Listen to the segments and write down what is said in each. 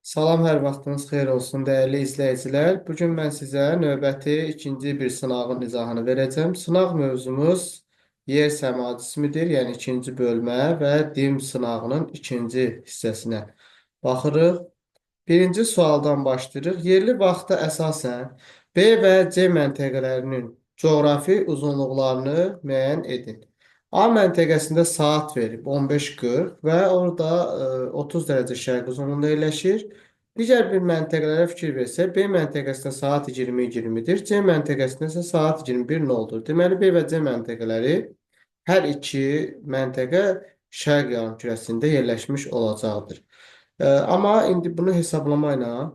Salam, hər vaxtınız xeyir olsun, dəyərli izləyicilər. Bu gün mən sizə növbəti ikinci bir sınağın izahını verəcəm. Sınaq mövzumuz yer səma cismidir, yəni ikinci bölmə və DİM sınağının ikinci hissəsinə baxırıq. Birinci sualdan başlayırıq. Yerli vaxta əsasən B və C məntəqələrinin coğrafi uzunluqlarını müəyyən edin. A məntəqəsində saat verib 15:40 və orada 30 dərəcə şərq uzunluğunda yerləşir. Digər bir məntəqələrə fikir versək, B məntəqəsində saat 20:20-dir, C məntəqəsində isə saat 21:00-dur. Deməli, B və C məntəqələri hər iki məntəqə şərq yarımkürəsində yerləşmiş olacaqdır. Amma indi bunu hesablama ilə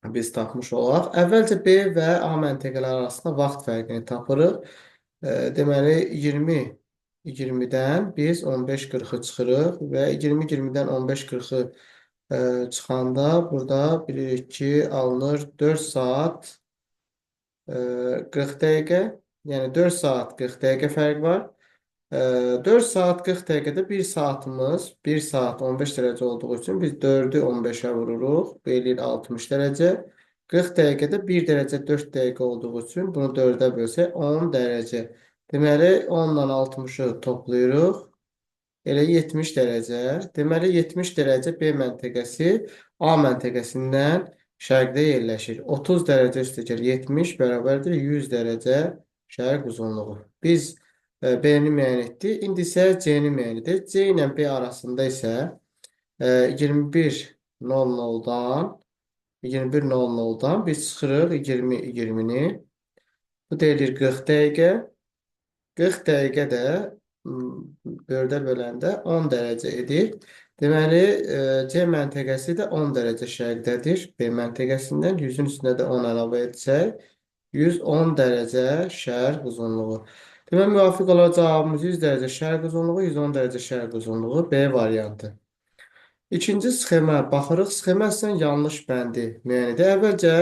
biz tapmış olaq. Əvvəlcə B və A məntəqələri arasında vaxt fərqini tapırıq. Deməli, 20:20-dən biz 15:40-ı çıxırıq və 20:20-dən 15:40-ı çıxanda burada bilirik ki, alınır 4 saat 40 dəqiqə, yəni 4 saat 40 dəqiqə fərq var. 4 saat 40 dəqiqədə 1 saatımız 1 saat 15 dərəcə olduğu üçün biz 4-ü 15-ə vururuq, eləyir 60 dərəcə. 40 dəqiqədə 1 dərəcə 4 dəqiqə olduğu üçün bunu 4-ə bölsək 10 dərəcə. Deməli, 10 ilə 60-ı toplayırıq. Elə 70 dərəcə. Deməli, 70 dərəcə B məntəqəsi A məntəqəsindən şərqdə yerləşir. 30 dərəcə üstəgəl 70 bərabərdir 100 dərəcə şərq uzunluğu. Biz B-ni müəyyən etdik. İndi isə C-ni müəyyən edək. C ilə B arasında isə 21:00-dan 21:00-dan biz çıxırıq 20:20-ni. Bu da eləyir 40 dəqiqə. 40 dəqiqə də 4-ə böləndə 10 dərəcə edir. Deməli, C məntəqəsi də 10 dərəcə şərqdədir. B məntəqəsindən 100-ün üstünə də 10 əlavə etsək, 110 dərəcə şərq uzunluğu. Deməli, müvafiq olaraq cavabımız 100 dərəcə şərq uzunluğu, 110 dərəcə şərq uzunluğu B variantı. İkinci sxemə baxırıq. Sxemə əslən yanlış bəndi müəyyən edir. Əvvəlcə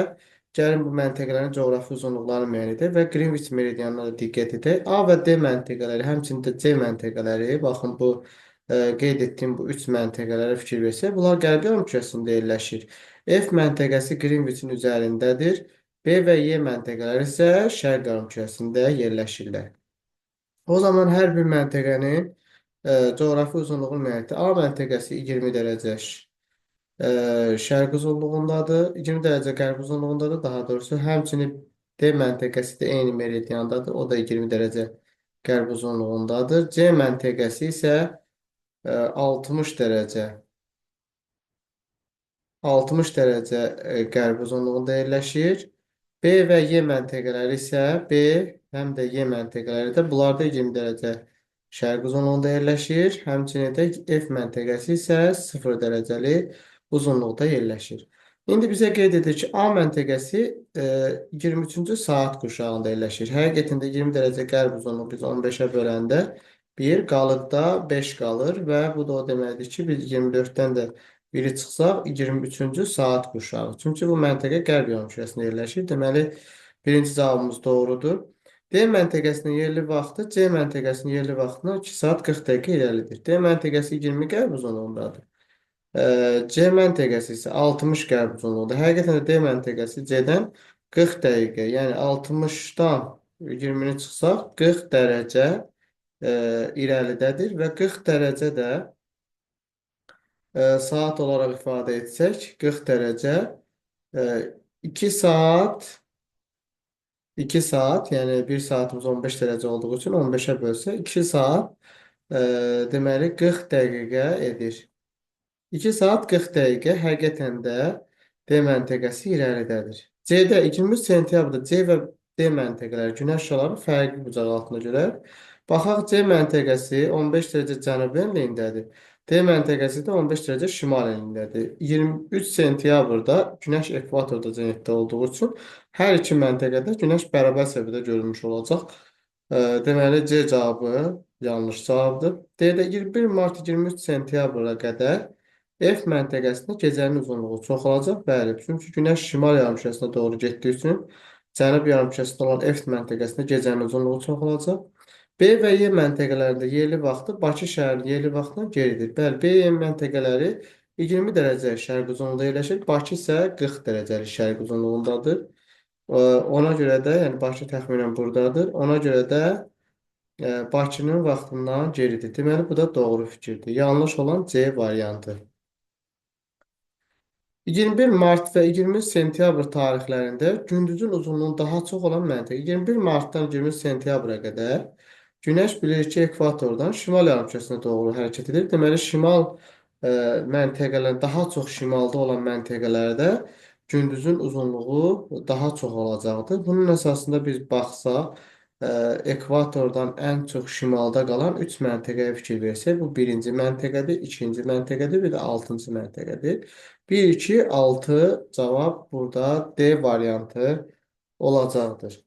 gəlin bu məntəqələrin coğrafi uzunluqlarını müəyyən edək və Greenwich meridianına da diqqət edək. A və D məntəqələri, həmçinin də C məntəqələri, baxın bu qeyd etdiyim bu üç məntəqələrə fikir versək, bunlar qərbi yarımkürəsində yerləşir. F məntəqəsi Greenwichin üzərindədir. B və Y məntəqələri isə şərq yarımkürəsində yerləşirlər. O zaman hər bir məntəqənin coğrafi uzunluğunu müəyyən etdik. A məntəqəsi 20 dərəcə şərq uzunluğundadır. 20 dərəcə qərb uzunluğundadır. Daha doğrusu, həmçinin D məntəqəsi də eyni meridiandadır. O da 20 dərəcə qərb uzunluğundadır. C məntəqəsi isə 60 dərəcə 60 dərəcə qərb uzunluğunda yerləşir. B və Y məntəqələri isə B həm də Y məntəqələri də bunlar da 20 dərəcə şərq uzunluğunda yerləşir. Həmçinin də F məntəqəsi isə 0 dərəcəli uzunluqda yerləşir. İndi bizə qeyd edir ki, A məntəqəsi 23-cü saat qurşağında yerləşir. Həqiqətən də 20 dərəcə qərb uzunluğu biz 15-ə böləndə 1 qalır da 5 qalır və bu da o deməkdir ki, biz 24-dən də 1-i çıxsaq 23-cü saat qurşağı. Çünki bu məntəqə qərb yarımkürəsində yerləşir. Deməli, birinci cavabımız doğrudur. D məntəqəsinin yerli vaxtı C məntəqəsinin yerli vaxtından 2 saat 40 dəqiqə irəlidir. D məntəqəsi 20 qərb uzunluğundadır. C məntəqəsi isə 60 qərb uzunluğunda. Həqiqətən də D məntəqəsi C-dən 40 dəqiqə, yəni 60-dan 20-ni çıxsaq 40 dərəcə irəlidədir və 40 dərəcə də saat olaraq ifadə etsək 40 dərəcə 2 saat 2 saat, yəni 1 saatımız 15 dərəcə olduğu üçün 15-ə bölsək 2 saat deməli 40 dəqiqə edir. 2 saat 40 dəqiqə həqiqətən də D məntəqəsi irəlidədir. C-də 23 sentyabrda C və D məntəqələri günəş şüaları fərqli bucaq altında görər. Baxaq C məntəqəsi 15 dərəcə cənub enliyindədir. D məntəqəsi də 15 dərəcə şimal enliyindədir. 23 sentyabrda günəş ekvatorda zenitdə olduğu üçün hər iki məntəqədə günəş bərabər səviyyədə görünmüş olacaq. Deməli C cavabı yanlış cavabdır. D-də 21 mart 23 sentyabra qədər F məntəqəsində gecənin uzunluğu çox olacaq. Bəli, çünki günəş şimal yarımkürəsinə doğru getdiyi üçün cənub yarımkürəsində olan F məntəqəsində gecənin uzunluğu çox olacaq. B və Y məntəqələrində yerli vaxtı Bakı şəhərinin yerli vaxtından geridir. Bəli, B, Y məntəqələri 20 dərəcə şərq uzunluğunda yerləşir. Bakı isə 40 dərəcəlik şərq uzunluğundadır. Ona görə də, yəni Bakı təxminən buradadır. Ona görə də Bakının vaxtından geridir. Deməli, bu da doğru fikirdir. Yanlış olan C variantı. 21 mart və 20 sentyabr tarixlərində gündüzün uzunluğu daha çox olan məntəqə. 21 martdan 20 sentyabra qədər Günəş bilir ki, ekvatordan şimal yarımkürəsinə doğru hərəkət edir. Deməli, şimal məntəqələr, daha çox şimalda olan məntəqələrdə gündüzün uzunluğu daha çox olacaqdır. Bunun əsasında biz baxsaq, ekvatordan ən çox şimalda qalan 3 məntəqəyə fikir versək, bu birinci məntəqədir, ikinci məntəqədir, bir də altıncı məntəqədir. 1, 2, 6 cavab burada D variantı olacaqdır.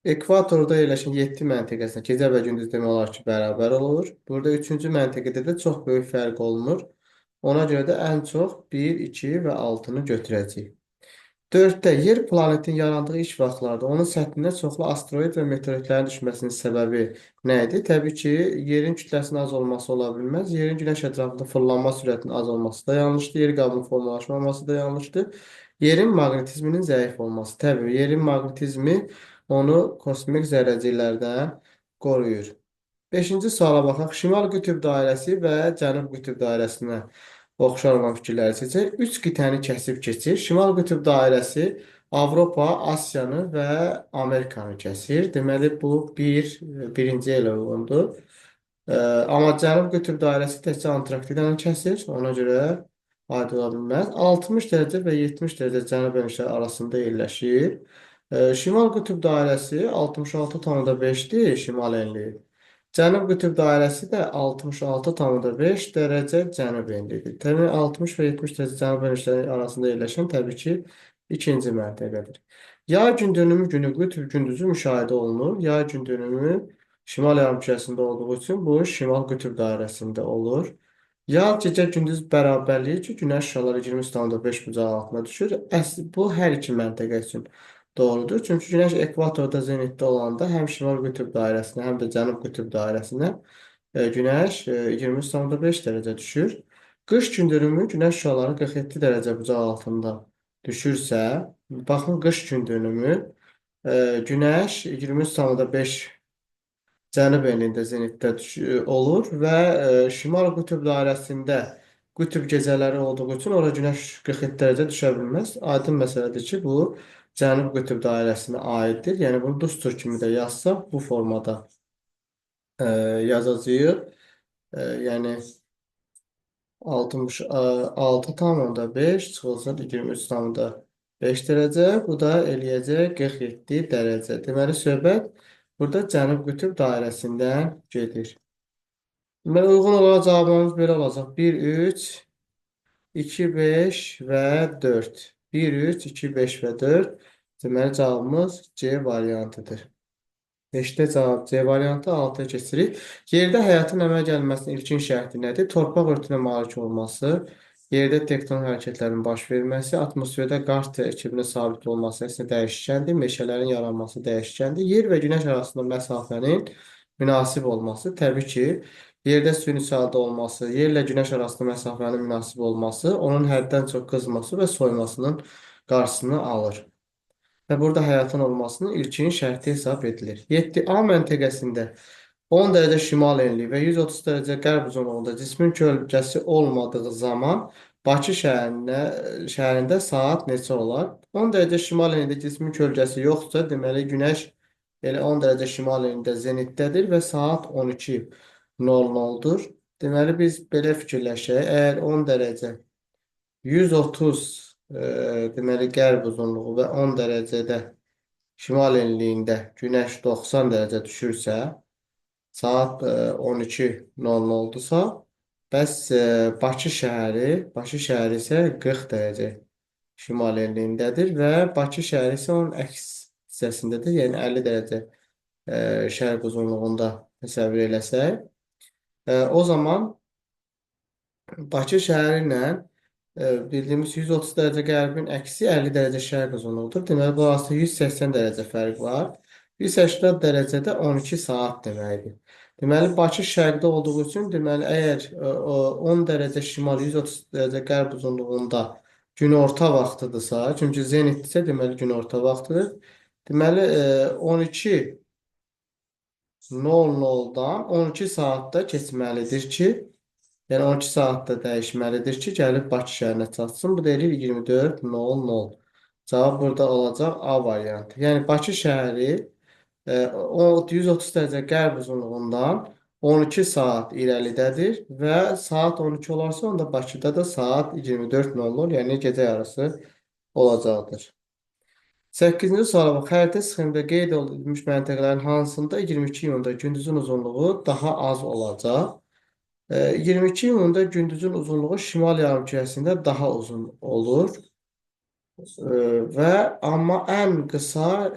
Ekvatorda yerləşən 7 məntəqəsində gecə və gündüz demək olar ki, bərabər olur. Burada 3-cü məntəqədə də çox böyük fərq olunur. Ona görə də ən çox 1, 2 və 6-nı götürəcəyik. 4-də yer planetin yarandığı ilk vaxtlarda onun səthinə çoxlu asteroid və meteoritlərin düşməsinin səbəbi nə idi? Təbii ki, yerin kütləsinin az olması ola bilməz. Yerin günəş ətrafında fırlanma sürətinin az olması da yanlışdır. Yer qabının formalaşmaması da yanlışdır. Yerin maqnetizminin zəif olması. Təbii, yerin maqnetizmi onu kosmik zərrəciklərdən qoruyur. 5-ci suala baxaq. Şimal qütb dairəsi və Cənub qütb dairəsinə oxşar olan fikirləri seçək. 3 qitəni kəsib keçir. Şimal qütb dairəsi Avropa, Asiyanı və Amerikanı kəsir. Deməli, bu birinci elə uyğundur. Amma Cənub qütb dairəsi təkcə Antarktidanı kəsir. Ona görə aid ola bilməz. 60 dərəcə və 70 dərəcə cənub enişləri arasında yerləşir. Şimal qütb dairəsi 66,5-dir şimal enliyi. Cənub qütb dairəsi də 66,5 dərəcə cənub enliyidir. Təbii 60 və 70 dərəcə cənub enişləri arasında yerləşən təbii ki, ikinci məntəqədir. Yay gündönümü günü qütb gündüzü müşahidə olunur. Yay gündönümü şimal yarımkürəsində olduğu üçün bu şimal qütb dairəsində olur. Yaz gecə gündüz bərabərliyi ki, günəş şüaları 23,5 bucaq altına düşür. Bu hər iki məntəqə üçün doğrudur. Çünki günəş ekvatorda zenitdə olanda həm şimal qütb dairəsinə, həm də cənub qütb dairəsinə günəş 23,5 dərəcə düşür. Qış gündönümü günəş şüaları 47 dərəcə bucaq altında düşürsə, baxın qış gündönümü günəş 23,5 cənub enliyində zenitdə olur və şimal qütb dairəsində qütb gecələri olduğu üçün ora günəş 47 dərəcə düşə bilməz. Aydın məsələdir ki, bu cənub qütb dairəsinə aiddir. Yəni bunu düstur kimi də yazsaq bu formada yazacağıq. Yəni 66,5 çıxılsın 23,5 dərəcə. Bu da eləyəcək 47 dərəcə. Deməli, söhbət burada cənub qütb dairəsindən gedir. Deməli, uyğun olaraq cavabımız belə olacaq. 1, 3, 2, 5 və 4. 1, 3, 2, 5 və 4. Deməli, cavabımız C variantıdır. 5-də cavab C variantı, 6-ya keçirik. Yerdə həyatın əmələ gəlməsinin ilkin şərti nədir? Torpaq örtüyünə malik olması, yerdə tektonik hərəkətlərin baş verməsi, atmosferdə qar tərkibinin sabit olması əslində dəyişkəndir, meşələrin yaranması dəyişkəndir. Yer və günəş arasında məsafənin münasib olması, təbii ki, yerdə suyun içəridə olması, yerlə günəş arasında məsafənin münasib olması, onun həddən çox qızması və soyumasının qarşısını alır. Və burada həyatın olmasının ilkin şərti hesab edilir. 7A məntəqəsində 10 dərəcə şimal enliyi və 130 dərəcə qərb uzunluğunda cismin kölgəsi olmadığı zaman Bakı şəhərində saat neçə olar? 10 dərəcə şimal enliyində cismin kölgəsi yoxdursa, deməli günəş elə 10 dərəcə şimal enliyində zenitdədir və saat 12:00-dur. Deməli biz belə fikirləşək. Əgər 10 dərəcə 130 deməli qərb uzunluğu və 10 dərəcədə şimal enliyində günəş 90 dərəcə düşürsə, saat 12:00-dursa, bəs Bakı şəhəri isə 40 dərəcə şimal enliyindədir və Bakı şəhəri isə onun əks hissəsindədir, yəni 50 dərəcə şərq uzunluğunda təsəvvür eləsək, o zaman Bakı şəhəri ilə bildiyimiz 130 dərəcə qərbin əksi 50 dərəcə şərq uzunluğudur. Deməli, bu arasında 180 dərəcə fərq var. 180 dərəcədə 12 saat deməkdir. Deməli, Bakı şərqdə olduğu üçün, deməli, əgər 10 dərəcə şimal, 130 dərəcə qərb uzunluğunda günorta vaxtıdırsa, çünki zenitdirsə, deməli, günorta vaxtıdır. Deməli, 12:00-dan 12 saatda keçməlidir ki, yəni 12 saatda dəyişməlidir ki, gəlib Bakı şəhərinə çatsın. Bu da eləyir 24:00. Cavab burada olacaq A variantı. Yəni Bakı şəhəri o 130 dərəcə qərb uzunluğundan 12 saat irəlidədir və saat 12 olarsa, onda Bakıda da saat 24:00, yəni gecə yarısı olacaqdır. 8-ci suala bax. Xəritə sxemində qeyd edilmiş məntəqələrin hansında 22 iyunda gündüzün uzunluğu daha az olacaq? 22 iyunda gündüzün uzunluğu şimal yarımkürəsində daha uzun olur. Və amma ən qısa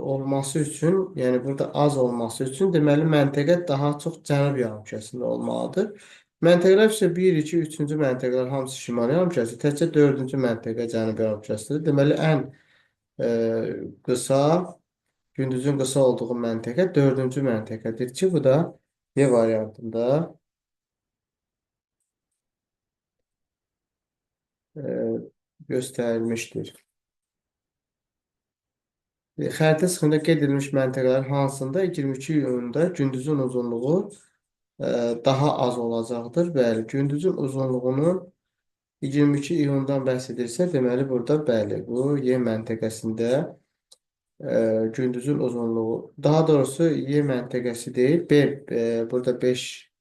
olması üçün, yəni burada az olması üçün, deməli məntəqə daha çox cənub yarımkürəsində olmalıdır. Məntəqələr isə 1, 2, 3-cü məntəqələr hamısı şimal yarımkürəsi, təkcə 4-cü məntəqə cənub yarımkürəsidir. Deməli ən qısa, gündüzün qısa olduğu məntəqə 4-cü məntəqədir ki, bu da Y variantında göstərilmişdir. Xəritə sxemində qeyd edilmiş məntəqələrin hansında 22 iyunda gündüzün uzunluğu daha az olacaqdır? Bəli, gündüzün uzunluğunun 22 iyundan bəhs edirsə, deməli burada bəli, bu Y məntəqəsində gündüzün uzunluğu, daha doğrusu Y məntəqəsi deyil, B, burada 5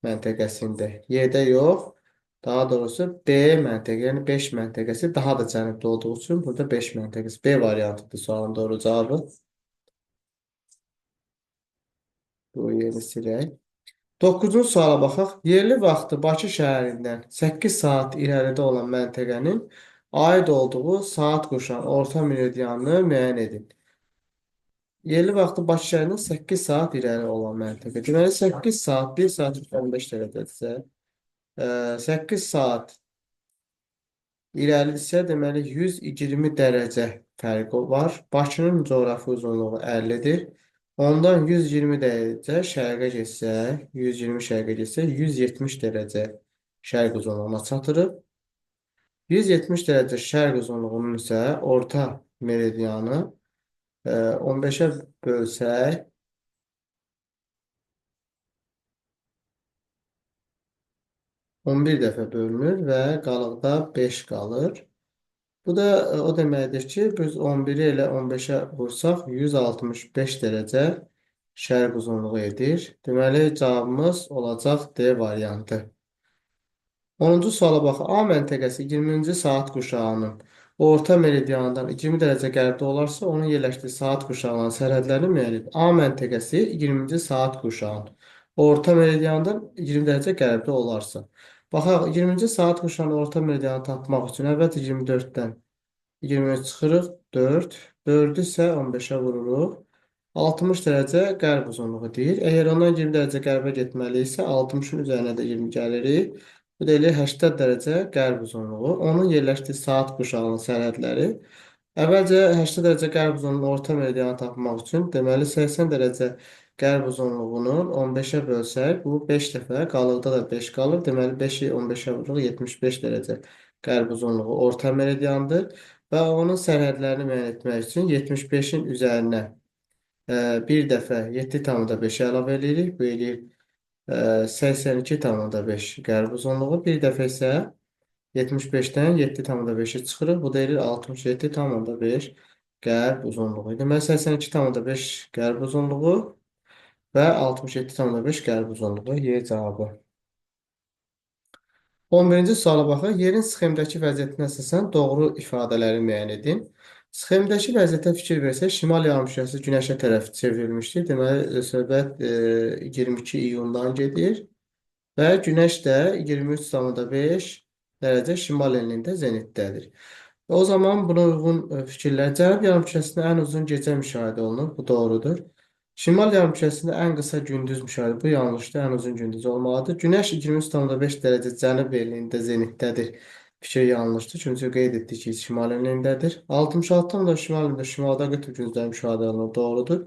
məntəqəsində, Y-də yox, daha doğrusu B məntəqə, yəni 5 məntəqəsi daha da cənubda olduğu üçün burada 5 məntəqəsi, B variantıdır sualın doğru cavabı. Bu yeni silək. 9-cu suala baxaq. Yerli vaxtı Bakı şəhərindən 8 saat irəlidə olan məntəqənin aid olduğu saat quşağının orta meridianını müəyyən edin. Yerli vaxtı Bakı şəhərindən 8 saat irəli olan məntəqə. Deməli 8 saat 1 saat 15 dərəcədirsə, 8 saat irəlidirsə, deməli 120 dərəcə fərqi var. Bakının coğrafi uzunluğu 50-dir. Ondan 120 dərəcə şərqə getsək, 120 şərqə getsək, 170 dərəcə şərq uzunluğuna çatırıq. 170 dərəcə şərq uzunluğunun isə orta meridianı 15-ə bölsək, 11 dəfə bölünür və qalıqda 5 qalır. Bu da o deməkdir ki, biz 11-i elə 15-ə vursaq 165 dərəcə şərq uzunluğu edir. Deməli, cavabımız olacaq D variantı. 10-cu suala bax. A məntəqəsi 20-ci saat quşağının orta meridiandan 20 dərəcə qərbdə olarsa, onun yerləşdiyi saat quşağının sərhədlərini müəyyən edin. A məntəqəsi 20-ci saat quşağının orta meridiandan 20 dərəcə qərbdə olarsa. Baxaq, 20-ci saat quşağının orta meridianı tapmaq üçün əvvəlcə 24-dən 23 çıxırıq, 4. 4-ü isə 15-ə vururuq. 60 dərəcə qərb uzunluğu deyir. Əgər ondan 20 dərəcə qərbə getməlisə, 60-ın üzərinə də 20 gəlirik. Bu da eləyir 80 dərəcə qərb uzunluğu. Onun yerləşdiyi saat quşağının sərhədləri. Əvvəlcə 80 dərəcə qərb uzunluğunun orta meridianı tapmaq üçün, deməli 80 dərəcə qərb uzunluğunun 15-ə bölsək, bu 5 dəfə, qalıqda da 5 qalır. Deməli 5-i 15-ə vururuq, 75 dərəcə qərb uzunluğu orta meridiandır. Və onun sərhədlərini müəyyən etmək üçün 75-in üzərinə bir dəfə 7,5 əlavə eləyirik. Bu eləyir 82,5 qərb uzunluğu. Bir dəfə isə 75-dən 7,5-i çıxırıq. Bu da eləyir 67,5 qərb uzunluğu. Deməli 82,5 qərb uzunluğu və 67,5 qərb uzunluğu Y cavabı. 11-ci suala baxaq. Yerin sxemdəki vəziyyətinə əsasən doğru ifadələri müəyyən edin. Sxemdəki vəziyyətə fikir versək, şimal yarımkürəsi günəşə tərəf çevrilmişdir. Deməli, söhbət 22 iyundan gedir və günəş də 23,5 dərəcə şimal enliyində zenitdədir. O zaman buna uyğun fikirlər. Cənub yarımkürəsində ən uzun gecə müşahidə olunur. Bu doğrudur. Şimal yarımkürəsində ən qısa gündüz müşahidə. Bu yanlışdır. Ən uzun gündüz olmalıdır. Günəş 23,5 dərəcə cənub enliyində zenitdədir. Fikir yanlışdır. Çünki qeyd etdik ki, şimal enliyindədir. 66,5 şimal enliyində şimalda qütb gündüzləri müşahidə olunur. Doğrudur.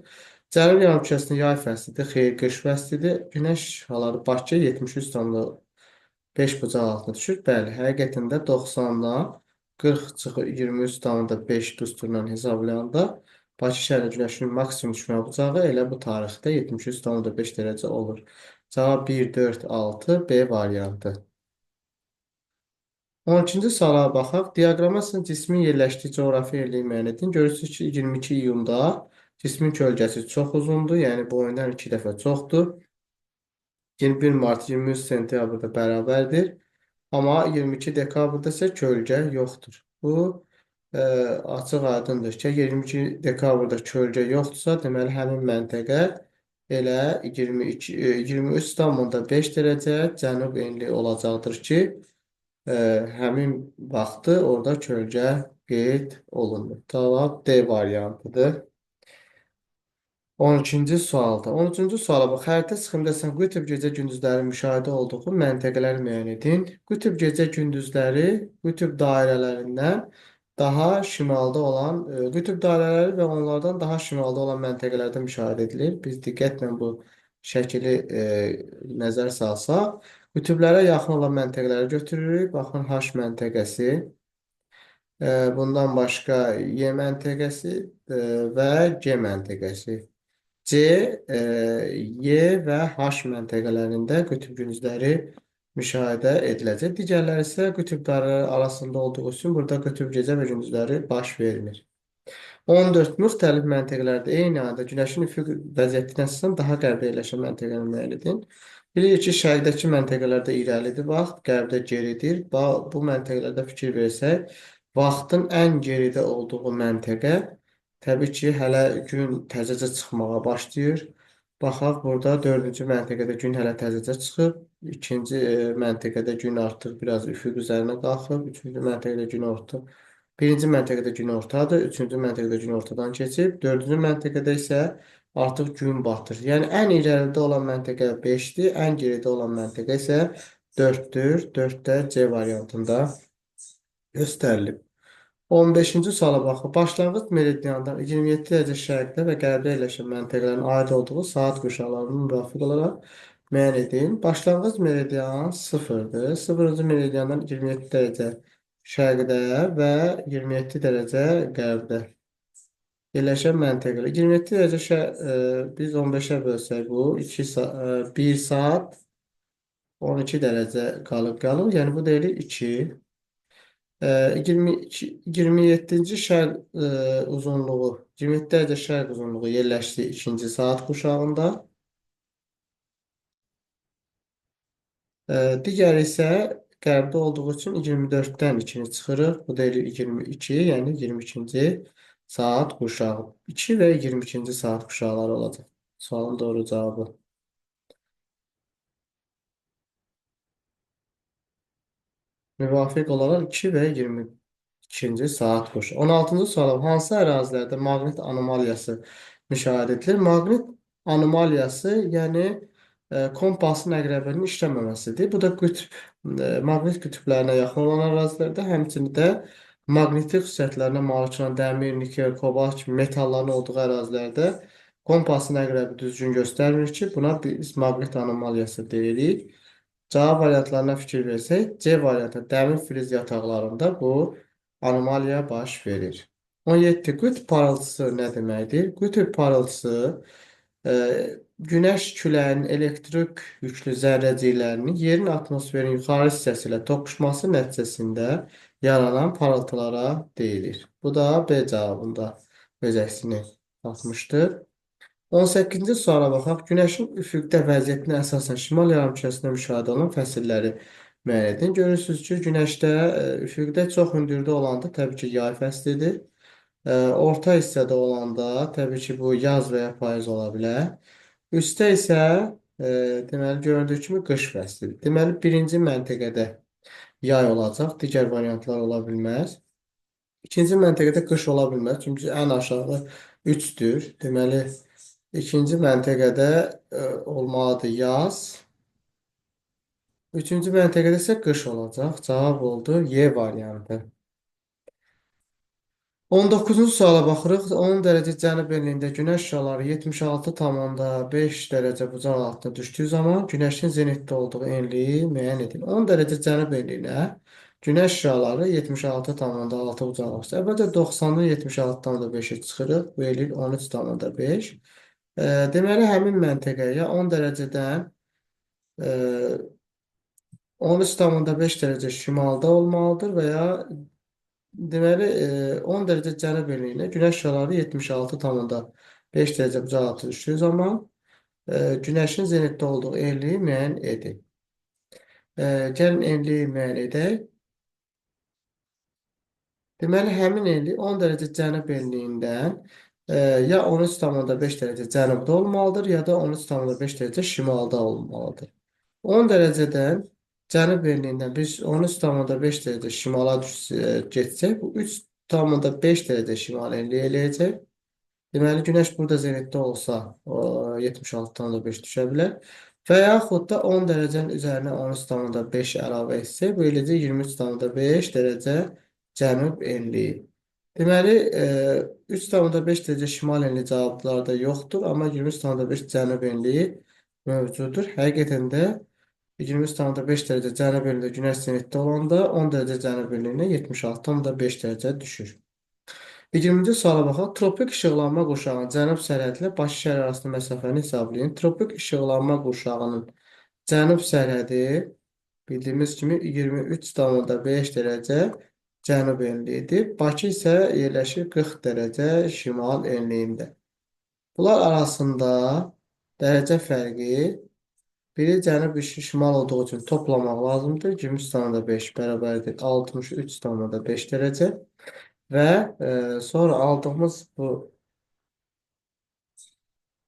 Cənub yarımkürəsində yay fəslidir, xeyr, qış fəslidir. Günəş şüaları Bakıya 73,5 bucaq altına düşür. Bəli, həqiqətən də 90-dan 40 çıxır 23,5 düsturla hesablayanda Bakı şəhərində günəşin maksimum düşmə bucağı elə bu tarixdə 73,5 dərəcə olur. Cavab 1, 4, 6, B variantı. 12-ci suala baxaq. Diaqrama cismin yerləşdiyi coğrafi yerliyi müəyyən edin. Görürsünüz ki, 22 iyunda cismin kölgəsi çox uzundur, yəni boyundan 2 dəfə çoxdur. 21 mart 23 sentyabrda bərabərdir. Amma 22 dekabrda isə kölgə yoxdur. Bu açıq aydındır ki, 22 dekabrda kölgə yoxdursa, deməli həmin məntəqə elə 23,5 dərəcə cənub enli olacaqdır ki, həmin vaxtı orada kölgə qeyd olunur. Cavab D variantıdır. 12-ci sualda. 13-cü suala bax. Xəritə sxemdə sən qütb gecə-gündüzləri müşahidə olduğu məntəqələri müəyyən edin. Qütb gecə-gündüzləri qütb dairələrindən daha şimalda olan, qütb dairələri və onlardan daha şimalda olan məntəqələrdə müşahidə edilir. Biz diqqətlə bu şəkili nəzər salsaq, qütblərə yaxın olan məntəqələri götürürük. Baxın, H məntəqəsi, bundan başqa Y məntəqəsi və G məntəqəsi. C, Y və H məntəqələrində qütb gündüzləri müşahidə ediləcək. Digərləri isə qütb dairələri arasında olduğu üçün burada qütb gecə və gündüzləri baş vermir. 14. Müxtəlif məntəqələrdə eyni anda günəşin üfüq vəziyyətinə əsasən daha qərbdə yerləşən məntəqəni müəyyən edin. Bilirik ki, şərqdəki məntəqələrdə irəlidir vaxt, qərbdə geridir. Bu məntəqələrdə fikir versək, vaxtın ən geridə olduğu məntəqə təbii ki, hələ gün təzəcə çıxmağa başlayır. Baxaq, burada dördüncü məntəqədə gün hələ təzəcə çıxıb. İkinci məntəqədə gün artıq biraz üfüq üzərinə qalxıb. Üçüncü məntəqədə gün orta. Birinci məntəqədə gün ortadır. Üçüncü məntəqədə gün ortadan keçib. Dördüncü məntəqədə isə artıq gün batır. Yəni, ən irəlidə olan məntəqə 5-dir. Ən geridə olan məntəqə isə 4-dür. 4 də C variantında göstərilib. 15-ci suala baxın. Başlanğıc meridiandan 27 dərəcə şərqdə və qərbdə yerləşən məntəqələrin aid olduğu saat quşaqlarını müvafiq olaraq müəyyən edin. Başlanğıc meridian 0-dır. 0-cı meridiandan 27 dərəcə şərqdə və 27 dərəcə qərbdə yerləşən məntəqələr. 27 dərəcə biz 15-ə bölsək bu 1 saat 12 dərəcə qalıb qalır. Yəni bu da eləyir 2. 27-ci şərq uzunluğu, 27 dərəcə şərq uzunluğu yerləşdi 2-ci saat quşağında. Digəri isə qərbdə olduğu üçün 24-dən 2-ni çıxırıq. Bu da eləyir 22, yəni 22-ci saat quşağı. 2 və 22-ci saat quşaqları olacaq. Sualın doğru cavabı. Müvafiq olaraq 2 və 22-ci saat quşağı. 16-cı sual. Hansı ərazilərdə maqnit anomaliyası müşahidə edilir? Maqnit anomaliyası, yəni kompasın əqrəbinin işləməməsidir. Bu da maqnit qütblərinə yaxın olan ərazilərdə, həmçinin də maqnitli xüsusiyyətlərinə malik olan dəmir, nikel, kobalt kimi metalların olduğu ərazilərdə kompasın əqrəbi düzgün göstərmir ki, buna biz maqnit anomaliyası deyirik. Cavab variantlarına fikir versək, C variantı dəmir filiz yataqlarında bu anomaliya baş verir. 17. Qütb parıltısı nə deməkdir? Qütb parıltısı günəş küləyinin elektrik yüklü zərrəciklərinin yerin atmosferin yuxarı hissəsi ilə toqquşması nəticəsində yaranan parıltılara deyilir. Bu da B cavabında öz əksini tapmışdır. 18-ci suala baxaq. Günəşin üfüqdə vəziyyətinə əsasən şimal yarımkürəsində müşahidə olunan fəsilləri müəyyən edin. Görürsünüz ki, günəşdə üfüqdə çox hündürdə olanda təbii ki, yay fəslidir. Orta hissədə olanda təbii ki, bu yaz və ya payız ola bilər. Üstdə isə deməli, göründüyü kimi qış fəslidir. Deməli, birinci məntəqədə yay olacaq, digər variantlar ola bilməz. İkinci məntəqədə qış ola bilməz, çünki ən aşağı 3-dür. Deməli, ikinci məntəqədə olmalıdır yaz. Üçüncü məntəqədə isə qış olacaq. Cavab oldu Y variantı. 19-cu suala baxırıq. 10 dərəcə cənub enliyində günəş şüaları 76,5 dərəcə bucaq altına düşdüyü zaman günəşin zenitdə olduğu enliyi müəyyən edin. 10 dərəcə cənub enliyinə günəş şüaları 76,6 bucaq altı. Əvvəlcə 90-dan 76,5-i çıxırıq. Bu eləyir 13,5. Deməli, həmin məntəqəyə 10 dərəcədən 13,5 dərəcə şimalda olmalıdır və ya deməli, 10 dərəcə cənub enliyinə günəş şüaları 76,5 dərəcə bucaq altı düşdüyü zaman günəşin zenitdə olduğu enliyi müəyyən edin. Gəlin enliyi müəyyən edək. Deməli, həmin enlik 10 dərəcə cənub enliyindən ya 13,5 dərəcə cənubda olmalıdır, ya da 13,5 dərəcə şimalda olmalıdır. 10 dərəcədən cənub enliyindən biz 13,5 dərəcə şimala getsək, bu 3,5 dərəcə şimal enliyi eləyəcək. Deməli, günəş burada zenitdə olsa, 76,5 düşə bilər. Və yaxud da 10 dərəcənin üzərinə 13,5 əlavə etsək, bu eləyəcək 23,5 dərəcə cənub enliyi. Deməli, 3,5 dərəcə şimal enliyi cavablarda yoxdur, amma 23,5 cənub enliyi mövcuddur. Həqiqətən də 23,5 dərəcə cənub enliyində günəş zenitdə olanda 10 dərəcə cənub enliyinə 76,5 dərəcə düşür. 20-ci suala baxaq. Tropik işıqlanma qurşağının cənub sərhədi ilə Bakı şəhəri arasında məsafəni hesablayın. Tropik işıqlanma qurşağının cənub sərhədi bildiyimiz kimi 23,5 dərəcə cənub enliyidir. Bakı isə yerləşir 40 dərəcə şimal enliyində. Bunlar arasında dərəcə fərqi biri cənub şimal olduğu üçün toplamaq lazımdır. 23,5 bərabərdir 63,5 dərəcə. Və sonra aldığımız bu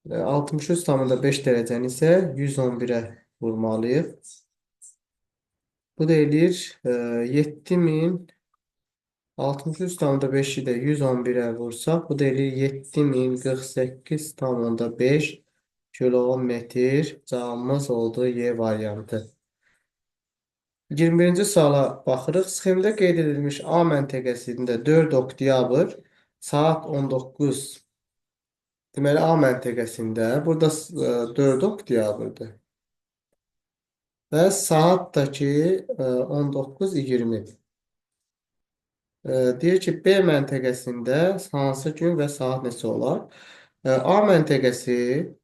63,5 dərəcəni isə 111-ə vurmalıyıq. Bu da eləyir 7063,5-i də 111-ə vursaq, bu da eləyir 7048,5 kilometr. Cavabımız oldu Y variantı. 21-ci suala baxırıq. Sxemdə qeyd edilmiş A məntəqəsində 4 oktyabr saat 19. Deməli, A məntəqəsində burada 4 oktyabrdır. Və saat da ki 19:20. Deyir ki, B məntəqəsində hansı gün və saat neçə olar? A məntəqəsi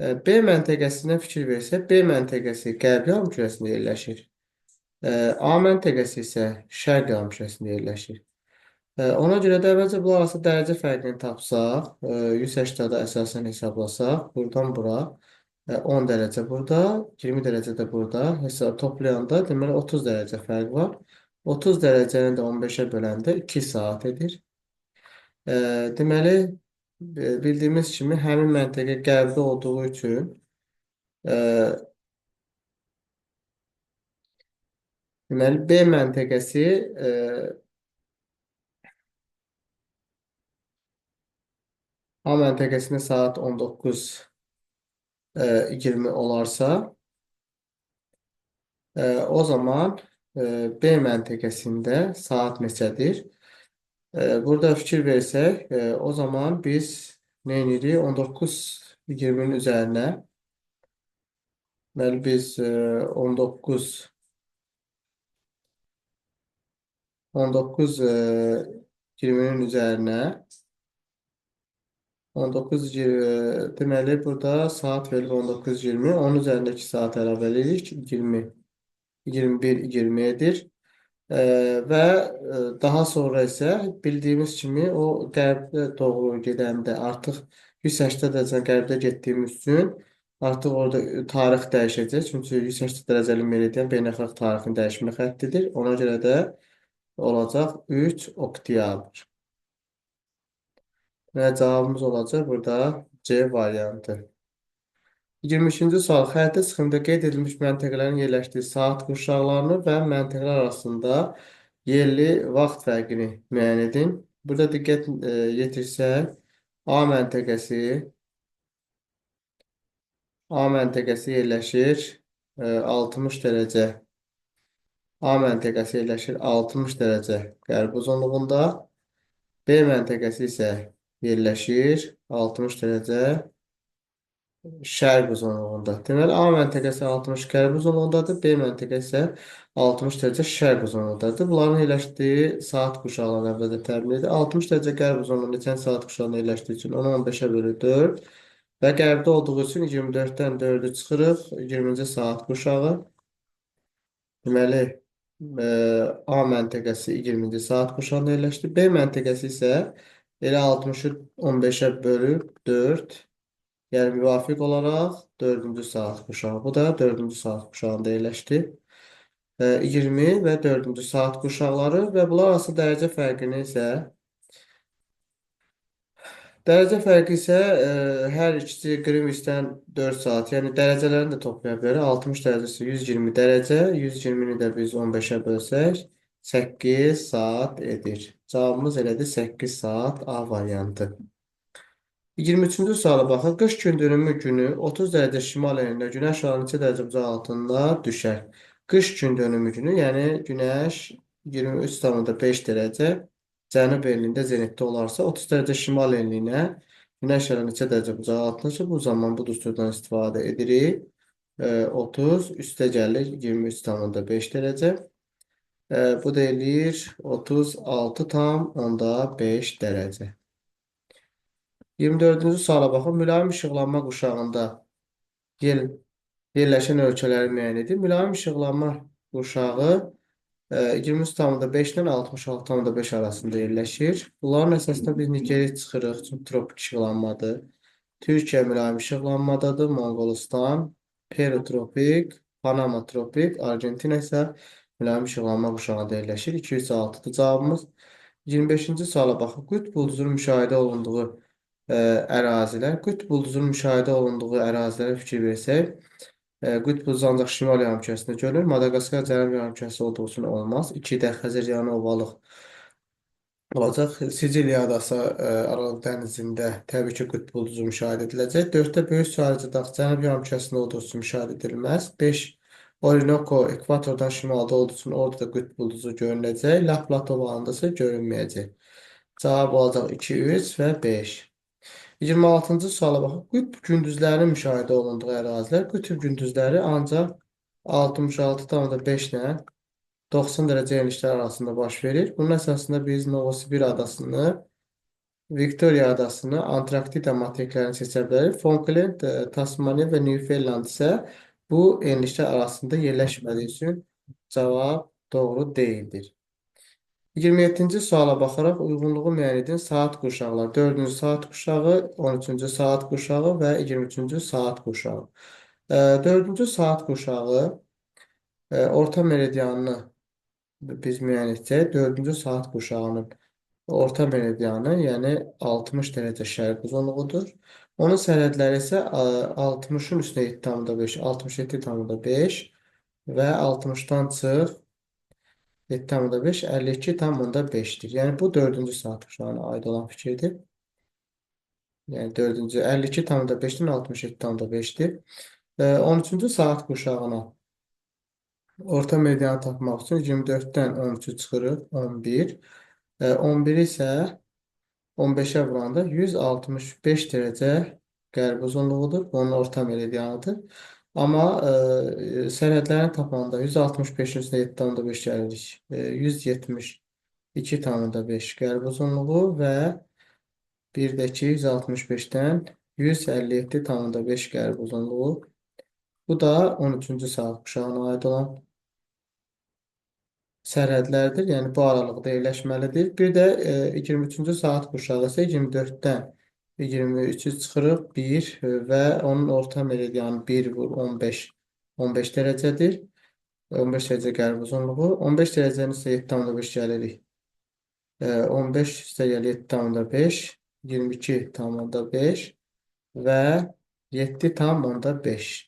B məntəqəsinə fikir versək, B məntəqəsi qərb yarımkürəsində yerləşir. A məntəqəsi isə şərq yarımkürəsində yerləşir. Ona görə də əvvəlcə bunlar arasında dərəcə fərqini tapsaq, 180-də əsasən hesablasaq, buradan bura 10 dərəcə burada, 20 dərəcə də burada hesab toplayanda deməli 30 dərəcə fərq var. 30 dərəcəni də 15-ə böləndə 2 saat edir. Deməli, bildiyimiz kimi həmin məntəqə qərbdə olduğu üçün deməli B məntəqəsi A məntəqəsində saat 19:20 olarsa, o zaman B məntəqəsində saat neçədir? Burada fikir versək, o zaman biz nə edirik? 19:20-nin üzərinə deməli biz 19:20-nin üzərinə 19 deməli burada saat verilib 19:20, onun üzərindəki saat əlavə edirik 20 21 20 edir. Və daha sonra isə bildiyimiz kimi o qərbə doğru gedəndə artıq 180 dərəcə qərbdə getdiyimiz üçün artıq orada tarix dəyişəcək. Çünki 180 dərəcəli meridian beynəlxalq tarixin dəyişmə xəttidir. Ona görə də olacaq 3 oktyabr. Və cavabımız olacaq burada C variantı. 23-cü sual. Xəritə sxemində qeyd edilmiş məntəqələrin yerləşdiyi saat qurşaqlarını və məntəqələr arasında yerli vaxt fərqini müəyyən edin. Burada diqqət yetirsək, A məntəqəsi A məntəqəsi yerləşir 60 dərəcə. A məntəqəsi yerləşir 60 dərəcə qərb uzunluğunda. B məntəqəsi isə yerləşir 60 dərəcə şərq uzunluğunda. Deməli, A məntəqəsi 60 qərb uzunluğundadır, B məntəqəsi isə 60 dərəcə şərq uzunluğundadır. Bunların yerləşdiyi saat quşaqlarını əvvəldə təmin edir. 60 dərəcə qərb uzunluğunda neçən saat quşağında yerləşdiyi üçün onu 15-ə bölü 4 və qərbdə olduğu üçün 24-dən 4-ü çıxırıq. 20-ci saat quşağı. Deməli, A məntəqəsi 20-ci saat quşağında yerləşdi. B məntəqəsi isə elə 60-ı 15-ə bölüb 4. Yəni müvafiq olaraq 4-cü saat quşağı. Bu da 4-cü saat quşağında yerləşdi. 20 və 4-cü saat quşaqları və bunlar arası dərəcə fərqini isə hər ikisi Greenwich'dən 4 saat, yəni dərəcələrini də toplaya bilərik. 60 dərəcəsi 120 dərəcə, 120-ni də biz 15-ə bölsək 8 saat edir. Cavabımız elədir 8 saat A variantı. 23-cü suala baxaq. Qış gündönümü günü 30 dərəcə şimal enliyində günəş şüaları neçə dərəcə bucaq altında düşər? Qış gündönümü günü, yəni günəş 23,5 dərəcə cənub enliyində zenitdə olarsa, 30 dərəcə şimal enliyinə günəş şüaları neçə dərəcə bucaq altında düşər? Bu zaman bu düsturdan istifadə edirik. 30 üstə gəlir 23,5 dərəcə. Bu da eləyir 36,5 dərəcə. 24-cü suala baxın. Mülayim işıqlanma quşağında yerləşən ölkələri müəyyən edin. Mülayim işıqlanma quşağı 23,5 ilə 66,5 arasında yerləşir. Bunların əsasında biz Nigeriya çıxırıq, çünki tropik işıqlanmadır. Türkiyə mülayim işıqlanmadadır, Monqolistan, Peru tropik, Panama tropik, Argentina isə mülayim işıqlanma quşağında yerləşir. 2, 3, 6-dır cavabımız. 25-ci suala baxın. Qütb ulduzunun müşahidə olunduğu ərazilər. Qütb ulduzunun müşahidə olunduğu ərazilərə fikir versək, qütb ulduzu ancaq şimal yarımkürəsində görünür. Madaqaskar cənub yarımkürəsi olduğu üçün olmaz. 2-də Xəzər yanı ovalıq olacaq. Siciliya adası Aralıq dənizində təbii ki, qütb ulduzu müşahidə ediləcək. 4-də Böyük Sahracı dağ cənub yarımkürəsində olduğu üçün müşahidə edilməz. 5 Orinoco ekvatordan şimalda olduğu üçün orada da qütb ulduzu görünəcək. La Plata ovalığında isə görünməyəcək. Cavab olacaq 2, 3 və 5. 26-cı suala baxın. Qütb gündüzlərinin müşahidə olunduğu ərazilər. Qütb gündüzləri ancaq 66,5 ilə 90 dərəcə enişlər arasında baş verir. Bunun əsasında biz Novosibir adasını, Victoria adasını, Antarktida materiklərini seçə bilərik. Falkland, Tasmaniya və Newfoundland isə bu enişlər arasında yerləşmədiyi üçün cavab doğru deyildir. 27-ci suala baxaraq uyğunluğu müəyyən edin. Saat quşaqları 4-cü saat quşağı, 13-cü saat quşağı və 23-cü saat quşağı. 4-cü saat quşağı orta meridianını biz müəyyən etsək, 4-cü saat quşağının orta meridianı, yəni 60 dərəcə şərq uzunluğudur. Onun sərhədləri isə 60-ın üstünə 7,5, 67,5 və 60-dan çıx 7,5, 52,5-dir. Yəni bu 4-cü saat quşağına aid olan fikirdir. Yəni 4-cü 52,5-dən 67,5-dir. 13-cü saat quşağına orta meridianı tapmaq üçün 24-dən 13-ü çıxırıq, 11. 11 isə 15-ə vuranda 165 dərəcə qərb uzunluğudur. Onun orta meridianıdır. Amma sərhədlərini tapanda 165-in üstünə 7,5 gəlirik. 172,5 qərb uzunluğu və bir də ki 165-dən 157,5 qərb uzunluğu. Bu da 13-cü saat quşağına aid olan sərhədlərdir. Yəni bu aralıqda yerləşməlidir. Bir də 23-cü saat quşağı isə 24-dən 23-ü çıxırıq 1 və onun orta meridianı 1 vur 15 15 dərəcədir. 15 dərəcə qərb uzunluğu. 15 dərəcənin isə 7,5 gəlirik. 15 üstə gəlir 7,5, 22,5 və 7,5.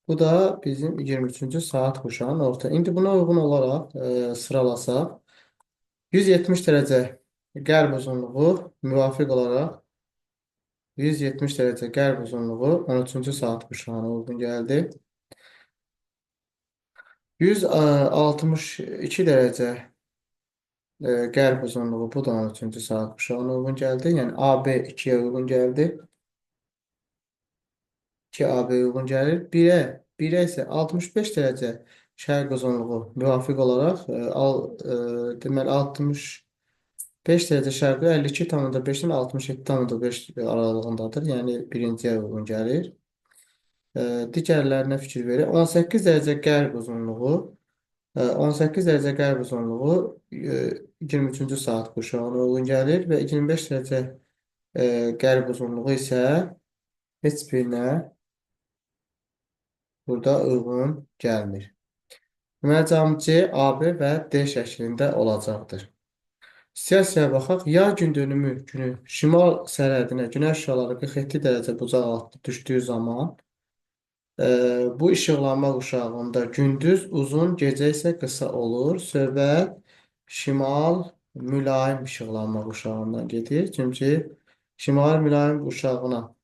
Bu da bizim 23-cü saat quşağının orta. İndi buna uyğun olaraq sıralasaq 170 dərəcə qərb uzunluğu müvafiq olaraq 170 dərəcə qərb uzunluğu 13-cü saat quşağına uyğun gəldi. 162 dərəcə Qərb uzunluğu bu da 13-cü saat qurşağına uyğun gəldi. Yəni AB 2-yə uyğun gəldi. 2 AB uyğun gəlir. 1-ə isə 65 dərəcə şərq uzunluğu müvafiq olaraq deməli 65 dərəcə şərqi 52,5-dən 67,5 aralığındadır. Yəni birinciyə uyğun gəlir. Digərlərinə fikir verir. 18 dərəcə qərb uzunluğu 18 dərəcə qərb uzunluğu 23-cü saat qurşağına uyğun gəlir və 25 dərəcə qərb uzunluğu isə heç birinə burada uyğun gəlmir. Deməli, cavabım C, A, B və D şəklində olacaqdır. Siyasiyə baxaq. Yay gün dönümü günü şimal sərhədinə günəş şüaları 47 dərəcə bucaq altı düşdüyü zaman bu işıqlanma qurşağında gündüz uzun, gecə isə qısa olur. Söhbət şimal mülayim işıqlanma qurşağından gedir. Çünki şimal mülayim qurşağına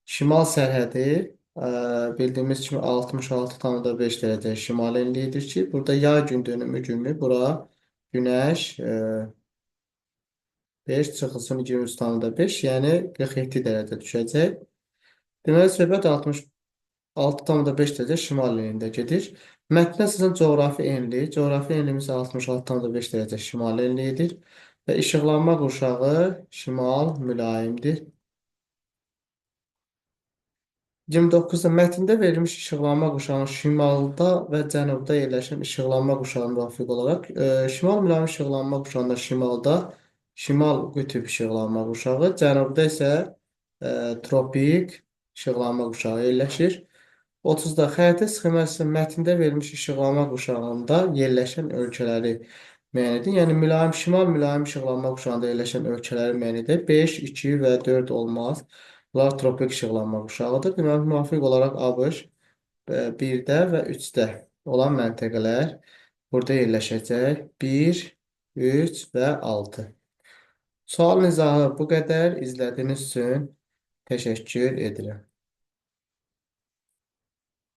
şimal sərhədi bildiyimiz kimi 66,5 dərəcə şimal enliyidir ki, burada yay gün dönümü günü bura günəş 5 çıxılsın 23,5, yəni 47 dərəcə düşəcək. Deməli, söhbət 66,5 dərəcə şimal enliyində gedir. Mətnə əsasən coğrafi enli. Coğrafi enlimiz 66,5 dərəcə şimal enliyidir. Və işıqlanma qurşağı şimal mülayimdir. 29-da mətndə verilmiş işıqlanma qurşağının şimalda və cənubda yerləşən işıqlanma qurşağına müvafiq olaraq şimal mülayim işıqlanma qurşağında şimalda şimal qütb işıqlanma qurşağı, cənubda isə tropik işıqlanma qurşağı yerləşir. 30-da xəritə sxeması mətndə verilmiş işıqlanma qurşağında yerləşən ölkələri müəyyən edin. Yəni mülayim şimal mülayim işıqlanma qurşağında yerləşən ölkələri müəyyən edin. 5, 2 və 4 olmaz. Bunlar tropik işıqlanma qurşağıdır. Deməli, müvafiq olaraq ABŞ 1-də və 3-də olan məntəqələr burada yerləşəcək. 1, 3 və 6. Sualın izahı bu qədər. İzlədiyiniz üçün təşəkkür edirəm.